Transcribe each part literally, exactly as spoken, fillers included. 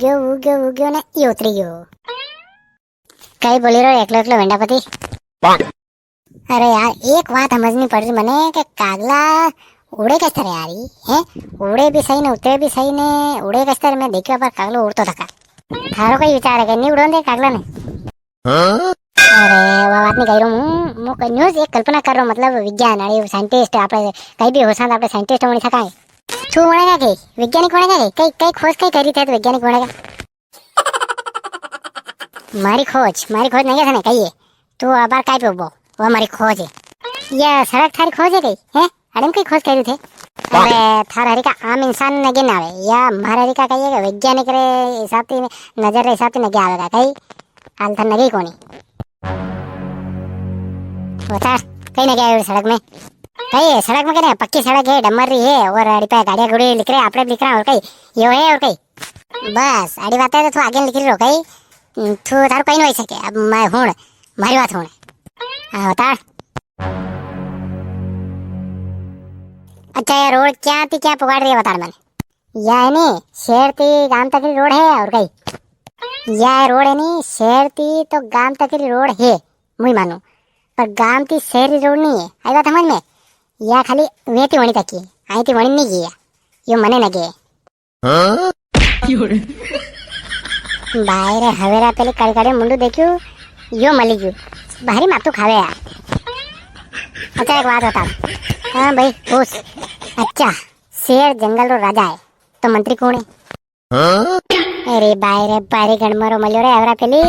यो उग्यो, उग्यो ने ये उतरी गयो। कई बोली रो एकलो एकलो वेंडापति? अरे यार, एक बात समझ नी पड़ री मने कि कागला उड़े किस तरह यार, ये, हैं? उड़े भी सही ने, उतरे भी सही ने, उड़े किस तरह? मैं देखियो पर कागलो उड़तो थका। थारो कई विचार है कि नी उड़न दे कागला ने? हाँ? अरे, वो बात नी कही रो हूँ, मु न्यूज एक कल्पना कर रो, मतलब विज्ञान, अरे scientist, आपणे कई भी हो सकता, आपणे scientist होने थका है। तू बनेगा के? वैज्ञानिक बनेगा के? कई, कई खोज कई करी थे तो वैज्ञानिक बनेगा? मारी खोज, मारी खोज नी है, कई है। तू अबार काय पे उबो? वो मारी खोज है। या सड़क थारी खोज है कई? हैं? अड़े में कई खोज करी थे? अरे, थार हरिका आम इंसान नगे ना आवे। या मार हरिका कई है कि वैज्ञानिक रे हिसाब ती, नजर रे हिसाब ती नगे आवेगा कई? हाल थार नगे ही कोनी। बता, कई नगे आवे सड़क में? कई है, सड़क में कई नी, पक्की सड़क है, डमर री है, और अड़ी पे गाड़िया गुड़ी लिख रहे, आपणे भी लिख रहा, और कई, यो है, और कई। बस, अड़ी बात है तो तू आगे निकली रो कई, तू थारू कई नी हो सके, अब मैं हुण, मारी बात हुण। हाँ, बता। अच्छा, ये रोड क्या थी, क्या पुगाड़ रही है, बता मने। या है नी, शहर थी गांव तक री रोड है, और कई। या रोड है नी, शहर थी तो गांव तक री रोड है, मुई मानू। पर गांव थी शहर री रोड नी है, आई बात समझ में? या खाली वे थी वणी तक की, आई थी वणी नी की है। यो मने नगे। हाँ? बाय रे, हवेरा पेली कड़कड़े मुंडू देख्यू, यो मली गयो। भारी मातू खावे यार। अच्छा, एक बात बता। हाँ भाई, पूछ। अच्छा, शेर जंगल रो राजा है, तो मंत्री कौन है? हाँ? अरे बाय रे, भारी गणमरो मल्यो रे हवेरा पेली।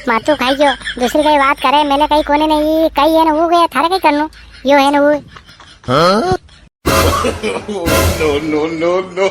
मातू खाई गयो। दूसरी कई बात करे, मेले कई कोने नहीं, कई है ना वो गया, थारे कई करनू, यो है ना वो। हाँ? No, no, no, no.